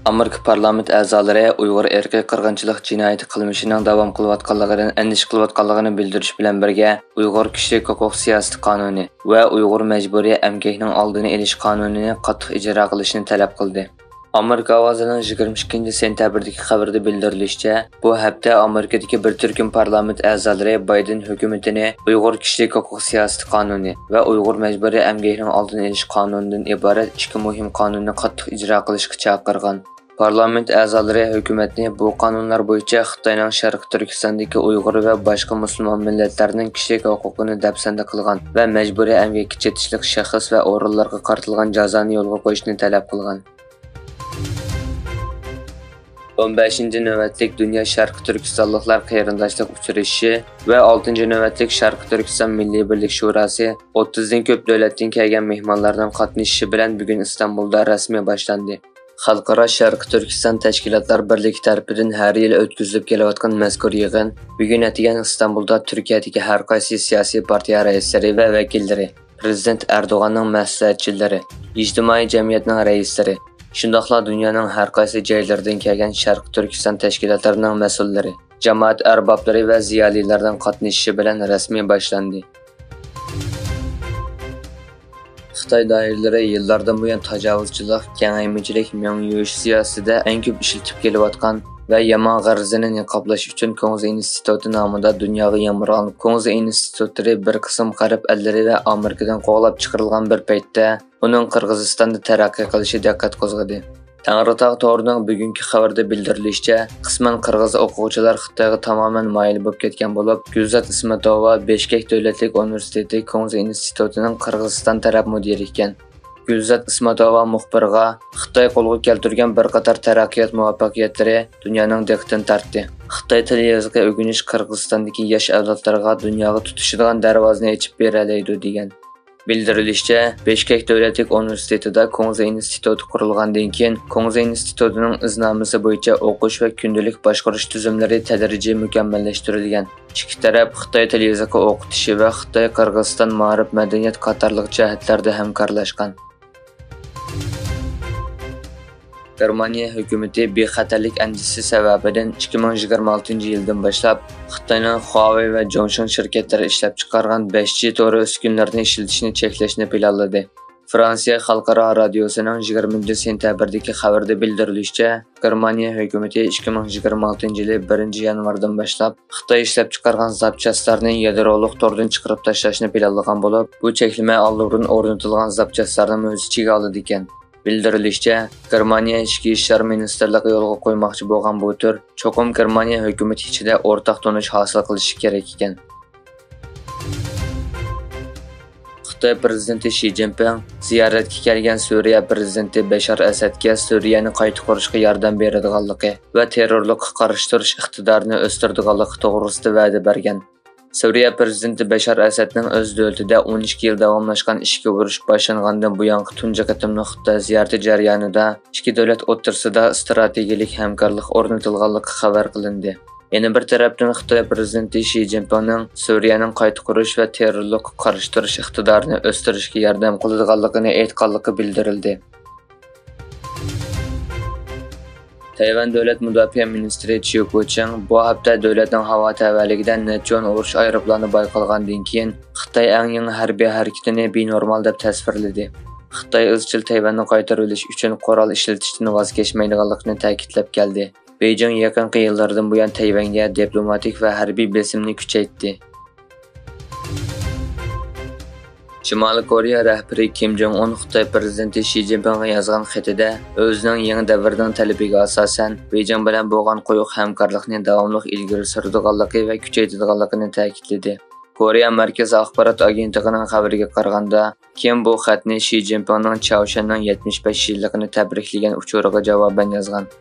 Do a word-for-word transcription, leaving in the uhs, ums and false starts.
ئامېرىكا پارلامېنت ئەزالىرى ئۇيغۇر ئىرقىي قىرغىنچىلىق جىنايىتى قىلمىشىنىڭ داۋام قىلىۋاتقانلىقىدىن ئەندىشە قىلىۋاتقانلىقىنى بىلدۈرۈش بىلەن بىرگە، ئۇيغۇر كىشىلىك ھوقۇق سىياسىتى قانۇنى ۋە ئۇيغۇر مەجبۇرىي ئەمگەكنىڭ ئالدىنى ئېلىش قانۇنىنى قاتتىق ئىجرا قىلىشنى تەلەپ قىلدى. ئامېرىكا ئاۋازىنىڭ يىگىرمە ئىككىنچى سېنتەبىردىكى خەۋىرىدە بىلدۈرۈلۈشىچە، بۇ ھەپتە ئامېرىكىدىكى بىر تۈركۈم پارلامېنت ئەزالىرى بايدېن ھۆكۈمىتىنى ئۇيغۇر كىشىلىك ھوقۇق سىياسىتى قانۇنى ۋە ئۇيغۇر مەجبۇرىي ئەمگەكنىڭ ئالدىنى ئېلىش قانۇنىدىن ئىبارەت ئىككى مۇھىم قانۇننى قاتتىق ئىجرا قىلىشقا چاقىرغان. پارلامېنت ئەزالىرى ھۆكۈمەتنى بۇ قانۇنلار بويىچە خىتاينىڭ شەرقىي تۈركىستاندىكى ئۇيغۇر ۋە باشقا مۇسۇلمان مىللەتلەرنىڭ كىشىلىك ھوقۇقىنى دەپسەندە قىلغان ۋە مەجبۇرىي ئەمگەككە چېتىشلىق شەخس ۋە ئورۇنلارغا قارىتىلغان جازانى يولغا قويۇشنى تەلەپ قىلغان. ئون بەشىنچى نۆۋەتلىك دۇنيا شەرقىي تۈركىستانلىقلار قېرىنداشلىق ئۇچرىشىشى ۋە ئالتىنچى نۆۋەتلىك شەرقىي تۈركىستان مىللىي بىرلىك شوراسى ئوتتۇزدىن كۆپ دۆلەتتىن كەلگەن مېھمانلارنىڭ قاتنىشىشى بىلەن بۈگۈن ئىستانبۇلدا رەسمىي باشلاندى. خەلقئارا شەرقىي تۈركىستان تەشكىلاتلار بىرلىكى تەرىپىدىن ھەر يىلى ئۆتكۈزۈلۈپ كېلىۋاتقان مەزكۇر يىغىن بۈگۈن ئەتىگەن ئىستانبۇلدا تۈركىيەدىكى ھەر قايسى سىياسىي پارتىيە رەئىسلىرى ۋە ۋەكىللىرى، پىرېزىدېنت ئەردوغاننىڭ مەسلىھەتچىلىرى، ئىجتىمائىي جەمئىيەتنىڭ رەئىسلىرى، شۇنداقلا دۇنيانىڭ ھەر قايسى جايلىرىدىن كەلگەن شەرقىي تۈركىستان تەشكىلاتلىرىنىڭ مەسئۇللىرى، جامائەت ئەربابلىرى ۋە زىيالىيلارنىڭ قاتنىشىشى بىلەن رەسمىي باشلاندى. خىتاي دائىرىلىرى يىللاردىن بۇيان تاجاۋۇزچىلىق، كېڭەيمىچىلىك، مېڭە يۇيۇش سىياسىتىدە ئەڭ كۆپ ئىشلىتىپ كېلىۋاتقان ۋە يامان غەرىزىنى نىقابلاش ئۈچۈن كۇڭزى ئىنستىتۇتى نامىدا دۇنياغا يامرىغان كۇڭزى ئىنستىتۇتلىرى بىر قىسىم غەرب ئەللىرى ۋە ئامېرىكىدىن قوغلاپ چىقىرىلغان بىر پەيتتە، ئۇنىڭ قىرغىزىستاندا تەرەققىي قىلىشى دىققەت قوزغىدى. تەڭرىتاغ تورىنىڭ بۈگۈنكى خەۋىرىدە بىلدۈرۈلۈشىچە، قىسمەن قىرغىز ئوقۇغۇچىلار خىتايغا تامامەن مايىل بولۇپ كەتكەن بولۇپ، گۈلزات ئىسمەتوۋا بېشكەك دۆلەتلىك ئۇنىۋېرسىتېتى كۇڭزى ئىنستىتۇتىنىڭ قىرغىزىستان تەرەپ مۇدىرى ئىكەن. گۈلزات ئىسمەتوۋا مۇخبىرغا خىتاي قولغا كەلتۈرگەن بىر قاتار تەرەققىيات مۇۋەپپەقىيەتلىرى دۇنيانىڭ دىققىتىنى تارتتى. خىتاي تىل يېزىقى ئۆگىنىش قىرغىزىستاندىكى ياش ئەۋلادلارغا دۇنياغا تۇتىشىدىغان دەرۋازىنى ئېچىپ بېرەلەيدۇ، دېگەن. بىلدۈرۈلۈشىچە، بېشكەك دۆلەتلىك ئۇنىۋېرسىتېتىدا كۇڭزى ئىنستىتۇتى قۇرۇلغاندىن كېيىن، كۇڭزى ئىنستىتۇتىنىڭ ئىزنامىسى بويىچە ئوقۇش ۋە كۈندىلىك باشقۇرۇش تۈزۈملىرى تەدرىجىي مۇكەممەللەشتۈرۈلگەن. ئىككى تەرەپ خىتاي تىل يېزىقى ئوقۇتۇشى ۋە خىتاي قىرغىزىستان مائارىپ، مەدەنىيەت قاتارلىق جەھەتلەردە ھەمكارلاشقان. گېرمانىيە ھۆكۈمىتى بىخەتەرلىك ئەندىشىسى سەۋەبىدىن ئىككى مىڭ يىگىرمە ئالتىنچى يىلدىن باشلاپ خىتاينىڭ خۇاۋېي ۋە جوڭشىڭ شىركەتلىرى ئىشلەپچىقارغان بەش جى تورى ئۈسكۈنىلىرىنى ئىشلىتىشنى چەكلەشنى پىلانلىدى. فرانسىيە خەلقئارا رادىيوسىنىڭ يىگىرمىنچى سېنتەبىردىكى خەۋىرىدە بىلدۈرۈلۈشىچە، گېرمانىيە ھۆكۈمىتى ئىككى مىڭ يىگىرمە ئالتىنچى يىلى بىرىنچى يانۋاردىن باشلاپ خىتاي ئىشلەپچىقارغان زاپچاسلارنى يادرولۇق توردىن چىقىرىپ تاشلاشنى پىلانلىغان بولۇپ، بۇ چەكلىمە ئاللىبۇرۇن ئورنىتىلغان زاپچاسلارنىمۇ ئۆز ئىچىگە ئالىدىكەن. بىلدۈرۈلۈشىچە، گېرمانىيە ئىچكى ئىشلار مىنىستىرلىقى يولغا قويماقچى بولغان بۇ تۈر چوقۇم گېرمانىيە ھۆكۈمىتى ئىچىدە ئورتاق تونۇش ھاسىل قىلىشى كېرەك ئىكەن. خىتاي پىرېزىدېنتى شى جىنپىڭ زىيارەتكە كەلگەن سۈرىيە پىرېزىدېنتى بەشار ئەسەدكە سۈرىيەنى قايتا قۇرۇشقا ياردەم بېرىدىغانلىقى ۋە تېررورلۇققا قارشى تۇرۇش ئىقتىدارىنى ئۆستۈرىدىغانلىقى توغرىسىدا ۋەدە بەرگەن. سۈرىيە پىرېزىدېنتى بەشار ئەسەدنىڭ ئۆز دۆلىتىدە ئون ئىككى يىل داۋاملاشقان ئىچكى ئۇرۇش باشلانغاندىن بۇيانقى تۇنجى قېتىملىق خىتاي زىيارىتى جەريانىدا ئىككى دۆلەت ئوتتۇرىسىدا ئىستراتېگىيەلىك ھەمكارلىق ئورنىتىلغانلىقى خەۋەر قىلىندى. يەنە بىر تەرەپتىن، خىتاي پىرېزىدېنتى شى جىنپىڭنىڭ سۈرىيەنىڭ قايتا قۇرۇش ۋە تېررورلۇققا قارشى تۇرۇش ئىقتىدارىنى ئۆستۈرۈشكە ياردەم قىلىدىغانلىقىنى ئېيتقانلىقى بىلدۈرۈلدى. تەيۋەن دۆلەت مۇداپىئە مىنىستىرى چيۇ كۇچىڭ بۇ ھەپتە دۆلەتنىڭ ھاۋا تەۋەلىكىدە نەچچە ئون ئۇرۇش ئايروپىلانى بايقالغاندىن كېيىن، خىتاي ئەڭ يېڭى ھەربىي ھەرىكىتىنى بىنورمال دەپ تەسۋىرلىدى. خىتاي ئىزچىل تەيۋەننى قايتۇرۇۋېلىش ئۈچۈن قورال ئىشلىتىشتىن ۋاز كەچمەيدىغانلىقىنى تەكىتلەپ كەلدى. بېيجىڭ يېقىنقى يىللاردىن بۇيان تەيۋەنگە دىپلوماتىك ۋە ھەربىي بېسىمنى كۈچەيتتى. شىمالىي كورېيە رەھبىرى كىم جوڭ ئۇن خىتاي پىرېزىدېنتى شى جىنپىڭغا يازغان خېتىدە، ئۆزىنىڭ يېڭى دەۋرنىڭ تەلىپىگە ئاساسەن، بېيجىڭ بىلەن بولغان قويۇق ھەمكارلىقنى داۋاملىق ئىلگىرى سۈرىدىغانلىقى ۋە كۈچەيتىدىغانلىقىنى تەكىتلىدى. كورېيە مەركىزىي ئاخبارات ئاگېنتلىقىنىڭ خەۋىرىگە قارىغاندا، كىم بۇ خەتنى شى جىنپىڭنىڭ چاۋشيەننىڭ يەتمىش بەش يىللىقىنى تەبرىكلىگەن ئۇچۇرىغا جاۋابەن يازغان.